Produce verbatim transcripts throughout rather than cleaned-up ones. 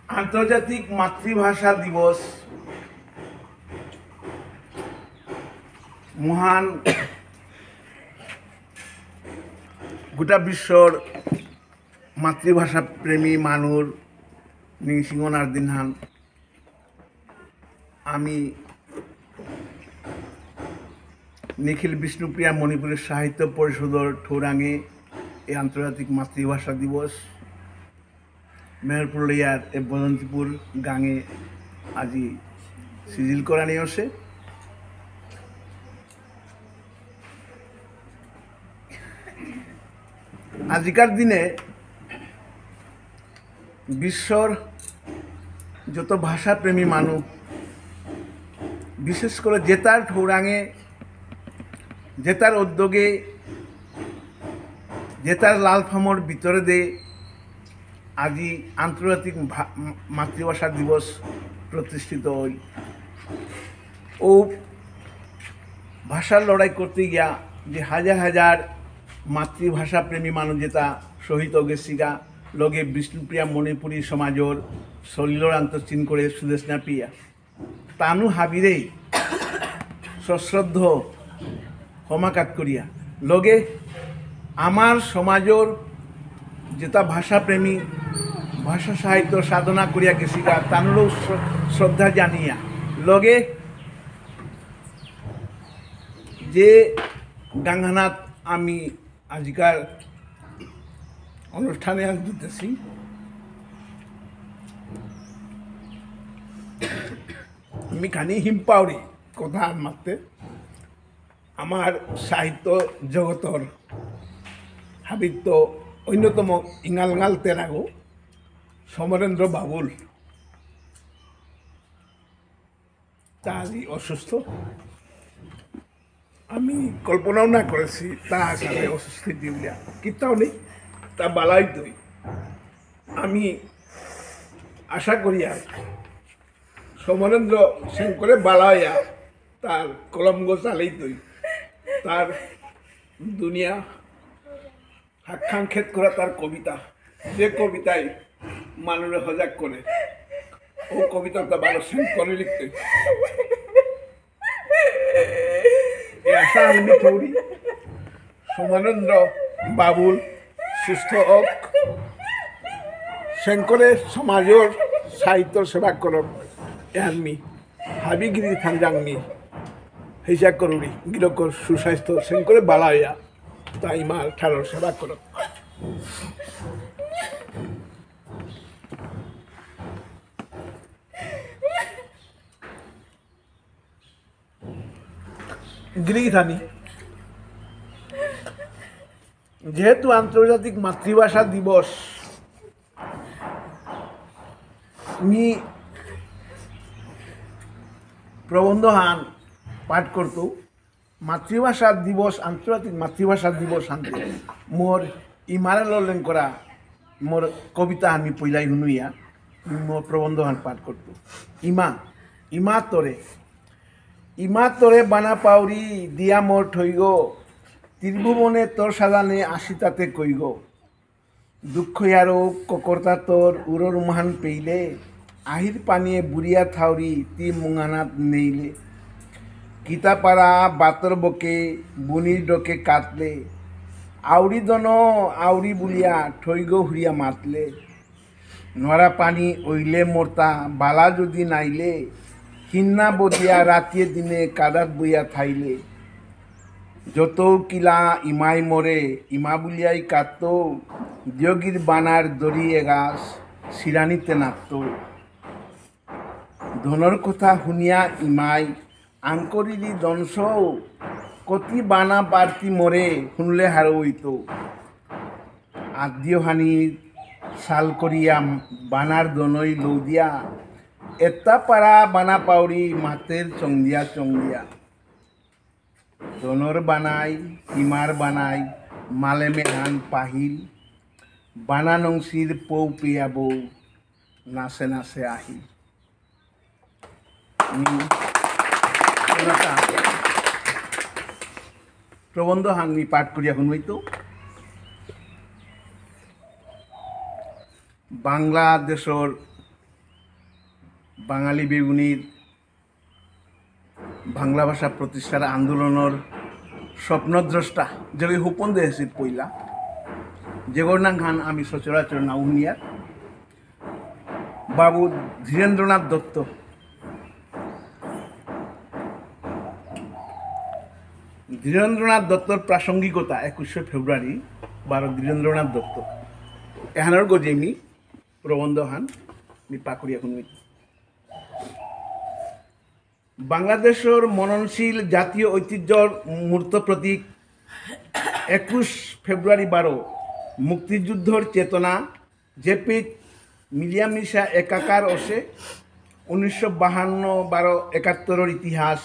আন্তর্জাতিক মাতৃভাষা দিবস মহান গোটা বিশ্বর মাতৃভাষা প্রেমী মানুর নিংসিঙনার দিনহান। আমি নিখিল বিষ্ণুপ্রিয়া মণিপুরী সাহিত্য পরিষদর ঠৌরাঙে এই আন্তর্জাতিক মাতৃভাষা দিবস মেহেরপুরলিয়ার এ বদন্তিপুর গাঙে আজি সিজিল করানি অসে। আজিকার দিনে বিশ্বর যত ভাষাপ্রেমী মানু, বিশেষ করে যেতার ঠৌরাঙে, যেতার উদ্যোগে, যেতার লালফামর ভিতরে দে আজি আন্তর্জাতিক ভা-, মাতৃভাষা দিবস প্রতিষ্ঠিত হইল। ও ভাষার লড়াই করতে গিয়া যে হাজার হাজার মাতৃভাষা প্রেমী মানু যেতা শহীদ গেছিগা, লগে বিষ্ণুপ্রিয়া মণিপুরী সমাজর সলিলর আন্তঃচিন করে সুদেষ্ণা প্রিয়া। তানু হাবিরেই সশ্রদ্ধ ক্ষমাকাত করিয়া, লগে আমার সমাজর যেতা ভাষাপ্রেমী, ভাষা সাহিত্য সাধনা করিয়া গেছিগা, তানুরও শ্র-, শ্রদ্ধা জানিয়া, লগে যে গাঙহানাত আমি আজিকার অনুষ্ঠানে আজ দিতেছি, আমি খানি হিমপাউরি কথা মাততে আমার সাহিত্য জগতর হাবিত্ত অন্যতম ইঙালঙাল তেরাগো সমরেন্দ্র বাবুল। তা আজি অসুস্থ। আমি কল্পনাও না করেছি তা আসলে অসুস্থ দিউলিয়া। কিতাও নেই, তা বালাই দই। আমি আশা করি আর সমরেন্দ্র শঙ্করে বালাইয়া তার কলম গোচালেই দই। তার দুনিয়া হাক্ষাংক্ষেপ করা তার কবিতা, যে কবিতায় মানুষের হজাক করে, ও কবিতাটা ভালো সেন্ট করে লিখতে। এ আশা আমি করি সমরেন্দ্র বাবুল সুস্থ হোক, শঙ্করে সমাজর সাহিত্য সেবা করক। এ আমি হাবি গিরি থানজাংনি হিসা করুরি গিরকর সুস্বাস্থ্য শঙ্করে বালাইয়া তাই মার ঠারর সেবা করক। গিরিগিথানি, যেহেতু আন্তর্জাতিক মাতৃভাষা দিবস, মি প্রবন্ধহান পাঠ করতৌ। মাতৃভাষা দিবস, আন্তর্জাতিক মাতৃভাষা দিবস হানতে মোর ইমারে ললেন করা মোর কবিতা আমি পইলাই হুনুইয়া মোর প্রবন্ধহান পাঠ করতৌ। ইমা, ইমা তরে, ইমা তরে বানা পাউরি দিয়া মোর থইগ, ত্রিভুবনে তোর সাজানে আসি তাতে কইগ। দুঃখ ইয়ারো ককর্তা তোর উরর মুহান পেইলে, আহির পানিয়ে বুড়িয়া থাউরি তি মুঙানাত নেইলে। কিতাপারা বাতর বকে বুনির ডকে কাতলে, আউরি দন আউরি বুলিয়া থইগ হুরিয়া মাতলে। নোয়ারা পানি ওইলে মরতা বালা যদি নাইলে, কিন্না বদিয়া রাতিয়ে দিনে কাদাত বইয়া থাইলে। যত কিলা ইমাই মরে, ইমা বুলিয়াই কাত্ত, দিয়গির বানার দড়ি এগাছ, সিরানিতে নাত্ত। ধনর কথা হুনিয়া ইমাই, আঙ্করিরি দনসৌ, কতি বানা বাড়তি মরে, হুনলে হারৌ ইতৌ। আদ্যহানি সাল করিয়া বানার দনই লৌদিয়া, এত্তা পারা বানা পাউরি মাতের চংদিয়া চংদিয়া। দনর বানাই, ইমার বানাই, মালেমে হান পাহিল, বানা নংসির পৌ পিয়া বৌ, নাচে নাচে আহিল। আমি এলাকা প্রবন্ধ হান মি পাঠ করিয়া হুনুইতৌ। বাংলাদেশর বাঙালি বেগুনির বাংলা ভাষা প্রতিষ্ঠার আন্দোলনর স্বপ্নদ্রষ্টা, যেগই হুপন দেহেসিত পইলা, যেগর নাঙহান আমি সচরাচর না হুনিয়ার, বাবু ধীরেন্দ্রনাথ দত্ত। ধীরেন্দ্রনাথ দত্তর প্রাসঙ্গিকতা, একুশে ফেব্রুয়ারি বারো ধীরেন্দ্রনাথ দত্ত। এহানর গজে মি প্রবন্ধহান মি পাকুড়িয়া হুনমি। বাংলাদেশর মননশীল জাতীয় ঐতিহ্যর মূর্ত প্রতীক একুশ ফেব্রুয়ারি বারো মুক্তিযুদ্ধর চেতনা, যেপিত মিলিয়া মিশা একাকার অসে উনিশশো বাহান্ন বারো একাত্তরর ইতিহাস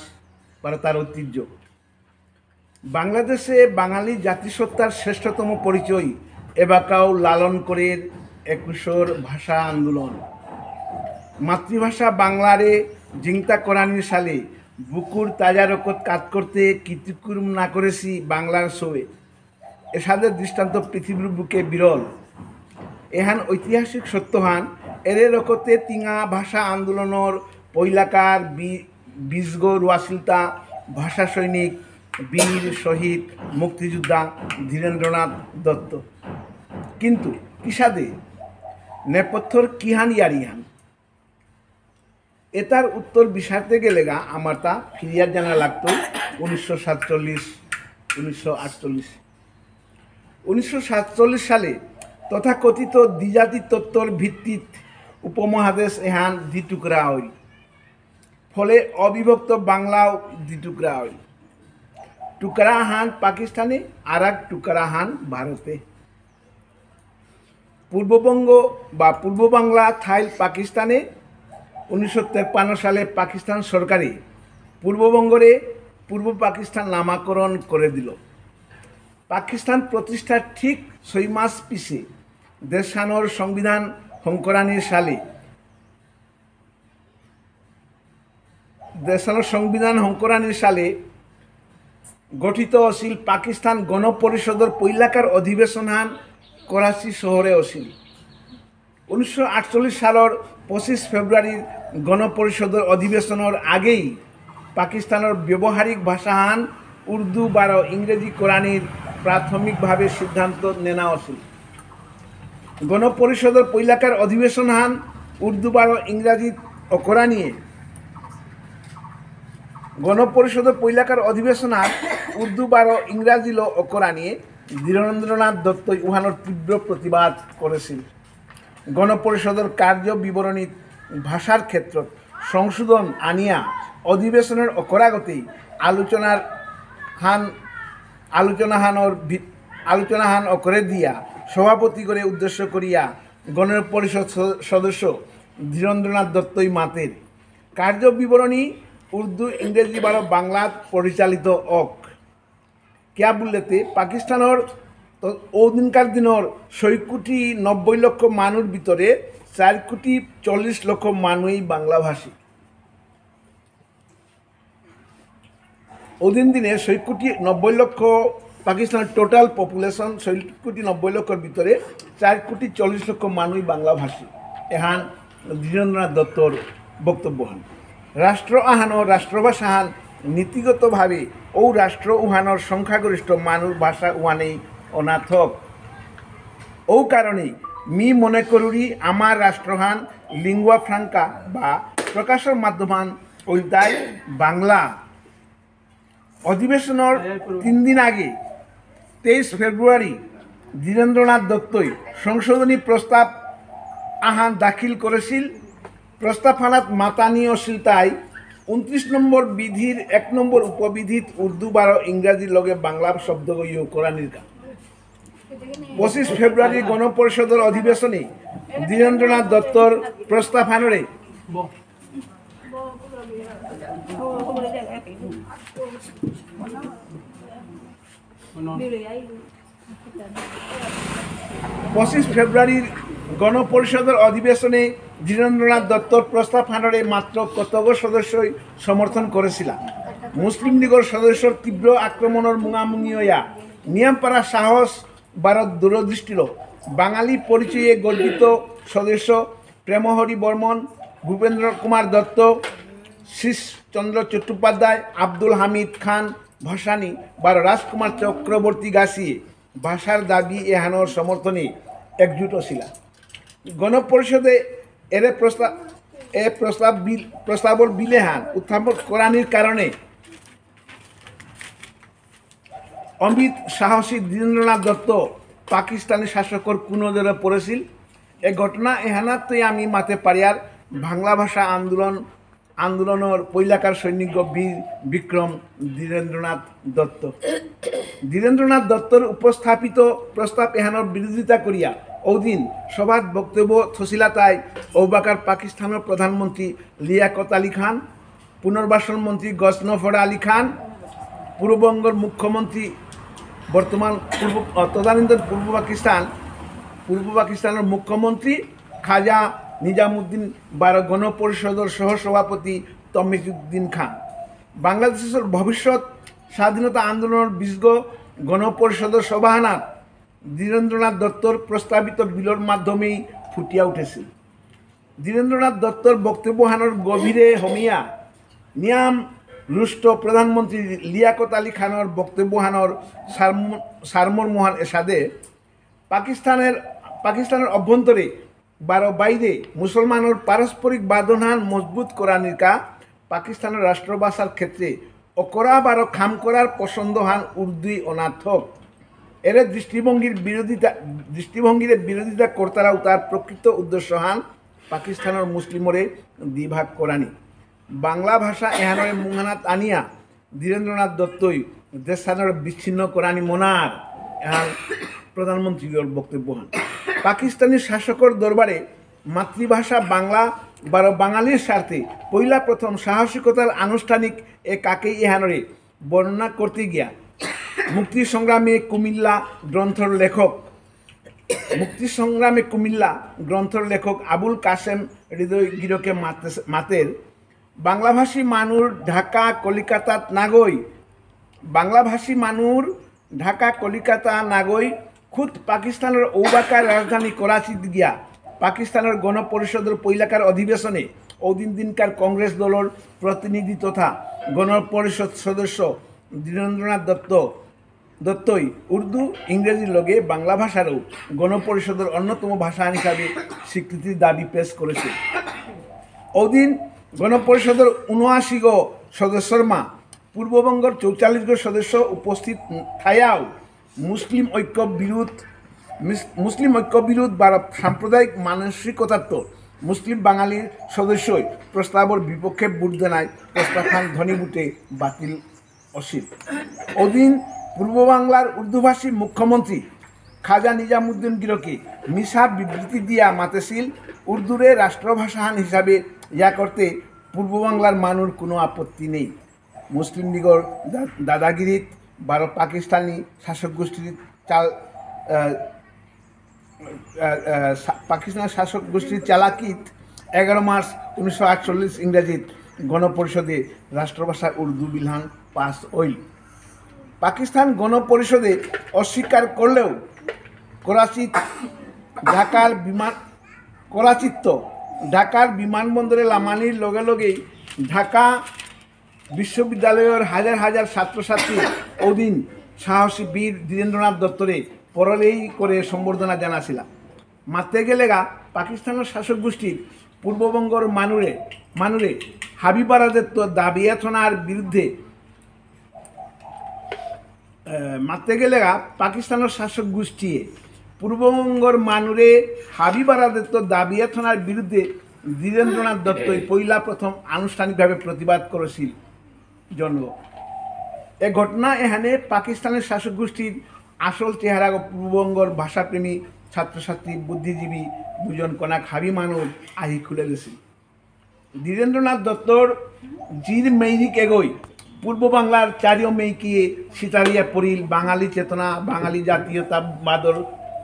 বারো তার ঐতিহ্য। বাংলাদেশে বাঙালি জাতিসত্তার শ্রেষ্ঠতম পরিচয় এবাকাও লালন করের একুশর ভাষা আন্দোলন। মাতৃভাষা বাংলারে জিংতা করানির সালে বুকুর তাজা রকত কাত করতে কীর্তিকুরুম না করেসি বাংলার সৌয়ে। এসাদে দৃষ্টান্ত পৃথিবীর বুকে বিরল। এহান ঐতিহাসিক সত্যহান এরে রকতে তিঙা ভাষা আন্দোলনর পৈলাকার বি-, বীজগ রুয়াসিলতা ভাষা সৈনিক, বীর শহীদ, মুক্তিযোদ্ধা ধীরেন্দ্রনাথ দত্ত। কিন্তু কিসাদে নেপথ্যর কিহান ইয়ারিহান? এটার উত্তর বিচারতে গেলেগা আমার তা ফিরিয়া জানা লাগতো উনিশশো সাতচল্লিশ, উনিশশো আটচল্লিশ। উনিশশো সাতচল্লিশ সালে তথাকথিত দ্বিজাতি তত্ত্বর ভিত্তিত উপমহাদেশ এহান দ্বিটুকরা হইল। ফলে অবিভক্ত বাংলাও দ্বিটুকরা হইল। টুকরা হান পাকিস্তানে, আর এক টুকরা হান ভারতে। পূর্ববঙ্গ বা পূর্ব বাংলা থাইল পাকিস্তানে। উনিশশো তেপ্পান্ন সালে পাকিস্তান সরকারে পূর্ববঙ্গরে পূর্ব পাকিস্তান নামকরণ করে দিল। পাকিস্তান প্রতিষ্ঠার ঠিক ছয় মাস পিছে দেশানোর সংবিধান হংকরানির সালে দেশানোর সংবিধান হংকরানির সালে গঠিত অসিল পাকিস্তান গণপরিষদর পৈলাকার অধিবেশনহান করাচি শহরে অসিল। উনিশশো আটচল্লিশ সালর পঁচিশ ফেব্রুয়ারির গণপরিষদর অধিবেশনর আগেই পাকিস্তানর ব্যবহারিক ভাষাহান উর্দু বারো ইংরেজি করানির প্রাথমিকভাবে সিদ্ধান্ত নেনা অসিল। গণপরিষদর পৈলাকার অধিবেশনহান উর্দু বারো ইংরাজিত অকরানিয়ে গণপরিষদর পৈলাকার অধিবেশনহান উর্দু বারো ইংরাজিলো অকরানিয়ে ধীরেন্দ্রনাথ দত্তই উহানর তীব্র প্রতিবাদ করেসিল। গণপরিষদর কার্য বিবরণী ভাষার ক্ষেত্রত সংশোধন আনিয়া অধিবেশনর অকরাগতেই আলোচনার হান, আলোচনাহানর ভি-, আলোচনাহান অকরে দিয়া সভাপতিগরে উদ্দেশ্য করিয়া গণপরিষদ স-, সদস্য ধীরেন্দ্রনাথ দত্তই মাতের। কার্য বিবরণী উর্দু, ইংরেজি বারো বাংলাত পরিচালিত অক। কিয়া বুললেতে পাকিস্তানর ত-, ওদিনকার দিনর ছয় কোটি নব্বই লক্ষ মানুর ভিতরে চার কোটি চল্লিশ লক্ষ মানুই বাংলাভাষী। ওদিন দিনে ছয় কোটি নব্বই লক্ষ, পাকিস্তানর total population ছয় কোটি নব্বই লক্ষর ভিতরে চার কোটি চল্লিশ লক্ষ মানুই বাংলাভাষী। এহান ধীরেন্দ্রনাথ দত্তর বক্তব্যহান। রাষ্ট্র আহান ও রাষ্ট্রভাষাহান নীতিগতভাবে ও রাষ্ট্র উহানর সংখ্যাগরিষ্ঠ মানুর ভাষা উহানেই অনাথক। ও কারণে মি মনে করুরি আমার রাষ্ট্রহান lingua franca বা প্রকাশর মাধ্যমহান ওইতাই বাংলা। অধিবেশনর তিন দিন আগে তেইশ ফেব্রুয়ারি ধীরেন্দ্রনাথ দত্তই সংশোধনী প্রস্তাব আহান দাখিল করেসিল। প্রস্তাবহানাত মাতানি অসিল তাই ঊনত্রিশ নম্বর বিধির এক নম্বর উপবিধিত উর্দু বারো ইংরাজির লগে বাংলা শব্দগ ইয়ো করানির কা। পঁচিশ ফেব্রুয়ারি গণপরিষদর অধিবেশনে ধীরেন্দ্রনাথ দত্তর প্রস্তাবহানরে পঁচিশ ফেব্রুয়ারির গণপরিষদর অধিবেশনে ধীরেন্দ্রনাথ দত্তর প্রস্তাবহানরে মাত্র কতগ সদস্যই সমর্থন করেসিলা। মুসলিম লীগর সদস্যর তীব্র আক্রমণর মুঙামুঙি হইয়া নিয়ামপারা সাহস বারো দূরদৃষ্টিলো বাঙালি পরিচয়ে গর্বিত সদস্য প্রেমহরি বর্মন, ভূপেন্দ্র কুমার দত্ত, শীর্ষচন্দ্র চট্টোপাধ্যায়, আব্দুল হামিদ খান ভাসানী বারো রাজকুমার চক্রবর্তী গাছিয়ে ভাষার দাবি এহানর সমর্থনে একজুট অছিলা। গণপরিষদে এরে প্রস্তাব, এ প্রস্তাব বিল, প্রস্তাবর বিলেহান উত্থাপন করানির কারণে অমিত সাহসী ধীরেন্দ্রনাথ দত্ত পাকিস্তানি শাসকর কুনজরে পড়েছিল। এ ঘটনা এহানাত্তই আমি মাতে পারিয়ার বাংলা ভাষা আন্দোলন, আন্দোলনর পৈলাকার সৈনিক বীর বিক্রম ধীরেন্দ্রনাথ দত্ত। ধীরেন্দ্রনাথ দত্তর উপস্থাপিত প্রস্তাব এহানর বিরোধিতা করিয়া ঔদিন সভাত বক্তব্য থসিলাতাই ঔবাকার পাকিস্তানর প্রধানমন্ত্রী লিয়াকত আলী খান, পুনর্বাসন মন্ত্রী গজনফর আলী খান, পূর্ববঙ্গর মুখ্যমন্ত্রী, বর্তমান পূর্ব, আহ, তদানীন্তন পূর্ব পাকিস্তান, পূর্ব পাকিস্তানর মুখ্যমন্ত্রী খাজা নিজামুদ্দিন বারো গণপরিষদর সহসভাপতি তমিজুদ্দিন খান। বাংলাদেশর ভবিষ্যৎ স্বাধীনতা আন্দোলনর বিজগ গণপরিষদর সভাহানাত ধীরেন্দ্রনাথ দত্তর প্রস্তাবিত বিলর মাধ্যমেই ফুটিয়া উঠেছিল। ধীরেন্দ্রনাথ দত্তর বক্তব্যহানর গভীরে হমিয়া নিয়াম রুষ্ট প্রধানমন্ত্রী লিয়াকত আলী খানর বক্তব্যহানর সারম-, সারমর্মহান এসাদে পাকিস্তানের, পাকিস্তানের অভ্যন্তরে বারো বাইরে মুসলমানর পারস্পরিক বাঁধনহান মজবুত করানিকা পাকিস্তানর রাষ্ট্রভাষার ক্ষেত্রে অকরা বারো খাম করার পছন্দহান উর্দুই অনার্থক। এরে দৃষ্টিভঙ্গির বিরোধিতা, দৃষ্টিভঙ্গিরে বিরোধিতা করতারাও তার প্রকৃত উদ্দেশ্যহান পাকিস্তানর মুসলিমরে দ্বিভাগ করানি। বাংলা ভাষা এহানরে মুঙহানাত আনিয়া ধীরেন্দ্রনাথ দত্তই দেশহানরে বিচ্ছিন্ন করানি মনার এহান প্রধানমন্ত্রীর বক্তব্যহান। পাকিস্তানি শাসকর দরবারে মাতৃভাষা বাংলা বারো বাঙালির স্বার্থে পইলা প্রথম সাহসিকতার আনুষ্ঠানিক এ কাকেই এহানরে বর্ণনা করতে গিয়া মুক্তি সংগ্রামে কুমিল্লা গ্রন্থর লেখক, মুক্তি সংগ্রামে কুমিল্লা গ্রন্থর লেখক আবুল কাসেম হৃদয় গিরকে মাতে-, মাতের, বাংলাভাষী মানুর ঢাকা কলিকাতাত নাগই, বাংলাভাষী মানুর ঢাকা কলিকাতা নাগই খুদ পাকিস্তানর ঔবাকার রাজধানী করাচিত গিয়া পাকিস্তানর গণপরিষদর পৈলাকার অধিবেশনে ঔদিন দিনকার কংগ্রেস দলর প্রতিনিধি তথা গণপরিষদ সদস্য ধীরেন্দ্রনাথ দত্ত, দত্তই উর্দু, ইংরেজির লগে বাংলা ভাষারও গণপরিষদর অন্যতম ভাষা হিসাবে স্বীকৃতির দাবি পেশ করেছে। ঔদিন গণপরিষদর ঊনআশি গো সদস্যর মা পূর্ববঙ্গর চৌচল্লিশ গো সদস্য উপস্থিত থায়াও মুসলিম ঐক্য বিরোধ, মিস-, মুসলিম ঐক্য বিরোধ বা সাম্প্রদায়িক মানসিকতাত্ত মুসলিম বাঙালির সদস্যই প্রস্তাবর বিপক্ষে ভোট দেনায় প্রস্তাবহান ধ্বনিভোটে বাতিল অসিল। অদিন পূর্ব বাংলার উর্দুভাষী মুখ্যমন্ত্রী খাজা নিজামুদ্দিন গিরকে মিছা বিবৃতি দিয়া মাতেছিল উর্দুরে রাষ্ট্রভাষাহান হিসাবে ইয়া করতে পূর্ব বাংলার মানুর কোনো আপত্তি নেই। মুসলিম লীগর দা-, দাদাগিরিত বারো পাকিস্তানি শাসক গোষ্ঠীর চাল, আহ, আহ, আহ, সা-, পাকিস্তানের শাসক গোষ্ঠীর চালাকিত এগারো মার্চ উনিশশো আটচল্লিশ ইংরেজিত গণপরিষদে রাষ্ট্রভাষা উর্দু বিলহান পাস হইল। পাকিস্তান গণপরিষদে অস্বীকার করলেও করাচিত ঢাকার বিমান, করাচিত্ত ঢাকার বিমানবন্দরে লামানির লগে লগেই ঢাকা বিশ্ববিদ্যালয়র হাজার হাজার ছাত্রছাত্রী অদিন সাহসী বীর ধীরেন্দ্রনাথ দত্তরে পরলেই করে সম্বর্ধনা জানাছিলা। মাতে গেলেগা পাকিস্তানর শাসক গোষ্ঠীর পূর্ববঙ্গর মানুরে, মানুরে হাবি বারাদেত্ত দাবি এথনার বিরুদ্ধে এ, মাতে গেলেগা পাকিস্তানর শাসক গোষ্ঠীয়ে পূর্ববঙ্গর মানুরে হাবি বারাদেত্ত দাবি এথনার বিরুদ্ধে ধীরেন্দ্রনাথ দত্তই পইলা প্রথম আনুষ্ঠানিকভাবে প্রতিবাদ করেছিল জন্ম। এ ঘটনা এহানে পাকিস্তানর শাসক গোষ্ঠীর আসল চেহারা পূর্ববঙ্গর ভাষাপ্রেমী ছাত্রছাত্রী বুদ্ধিজীবী দুজন কনাক হাবি মানুর আহি খুলে দিছিল। ধীরেন্দ্রনাথ দত্তর জির মেইরিক এগোই পূর্ব বাংলার চারিও মেইকিয়ে সিতারিয়া পড়িল বাঙালি চেতনা, বাঙালি জাতীয়তাবাদর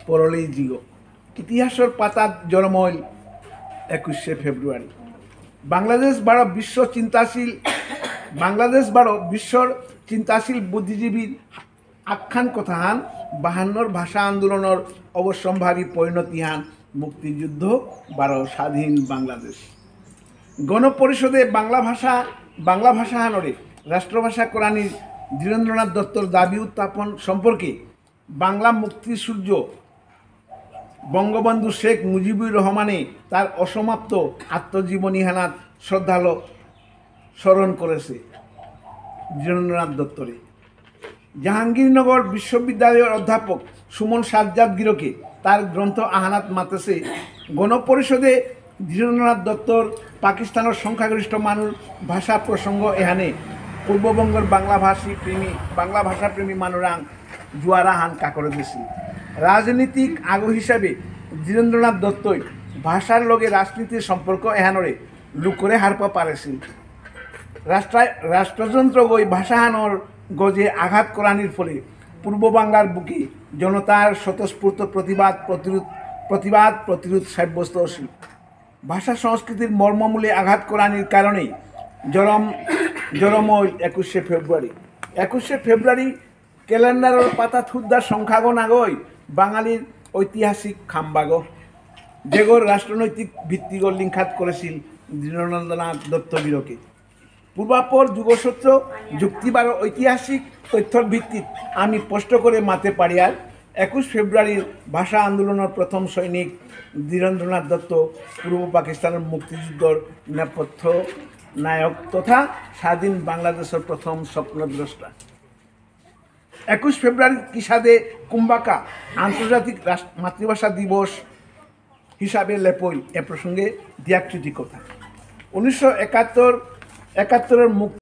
পরলেই জিগ। ইতিহাসর পাতাত জরমইল একুশে ফেব্রুয়ারি। বাংলাদেশ বারো বিশ্ব চিন্তাশীল, বাংলাদেশ বারো বিশ্বর চিন্তাশীল বুদ্ধিজীবীর আখ্যান কথাহান বাহান্নর ভাষা আন্দোলনর অবশ্যম্ভাবী পরিণতিহান মুক্তিযুদ্ধ বারো স্বাধীন বাংলাদেশ। গণপরিষদে বাংলা ভাষা বাংলা ভাষাহানরে রাষ্ট্রভাষা করানির ধীরেন্দ্রনাথ দত্তর দাবি উত্থাপন সম্পর্কে বাংলা মুক্তিসূর্য বঙ্গবন্ধু শেখ মুজিবুর রহমানে তার অসমাপ্ত আত্মজীবনীহানাত শ্রদ্ধালো স্মরণ করেসে ধীরেন্দ্রনাথ দত্তরে। জাহাঙ্গীরনগর বিশ্ববিদ্যালয়র অধ্যাপক সুমন সাজ্জাদ গিরকে তার গ্রন্থ আহানাত মাতেসে গণপরিষদে ধীরেন্দ্রনাথ দত্তর পাকিস্তানর সংখ্যাগরিষ্ঠ মানুর ভাষা প্রসঙ্গ এহানে পূর্ববঙ্গর বাংলাভাষী প্রেমী, বাংলা ভাষাপ্রেমী মানুরাং জুয়ারাহান কাকরে দেসি। রাজনীতিক আগু হিসাবে ধীরেন্দ্রনাথ দত্তই ভাষার লগে রাজনীতির সম্পর্ক এহানরে লুকরে হারপা পারেসিল। রাষ্ট্রায়-, রাষ্ট্রযন্ত্রগই ভাষাহানর গজে আঘাত করানির ফলে পূর্ব বাংলার বুকে জনতার স্বতঃস্ফূর্ত প্রতিবাদ প্রতিরোধ, প্রতিবাদ প্রতিরোধ সাব্যস্ত অসিল। ভাষা সংস্কৃতির মর্মমূলে আঘাত করানির কারণেই জরম, জরম অইল একুশে ফেব্রুয়ারি। একুশে ফেব্রুয়ারি ক্যালেন্ডারর পাতা থুদ্দা সংখ্যাগ নাগই বাঙালির ঐতিহাসিক খাম্বাগ, যেগর রাষ্ট্রনৈতিক ভিত্তিগ লিংখাত করেসিল ধীরেন্দ্রনাথ দত্ত গিরকে। পূর্বাপর যুগসূত্র যুক্তি বারো ঐতিহাসিক তথ্যর ভিত্তিত আমি স্পষ্ট করে মাতে পারিয়ার একুশ ফেব্রুয়ারির ভাষা আন্দোলনর প্রথম সৈনিক ধীরেন্দ্রনাথ দত্ত পূর্ব পাকিস্তানর মুক্তিযুদ্ধর নেপথ্য নায়ক তথা স্বাধীন বাংলাদেশর প্রথম স্বপ্নদ্রষ্টা। একুশ ফেব্রুয়ারি কিসাদে কুম্বাকা আন্তর্জাতিক রাষ্ট্র-, মাতৃভাষা দিবস হিসাবে লেপইল, এ প্রসঙ্গে দিয়াক চুটি কথা। উনিশশো একাত্তর, একাত্তরের মুক্তি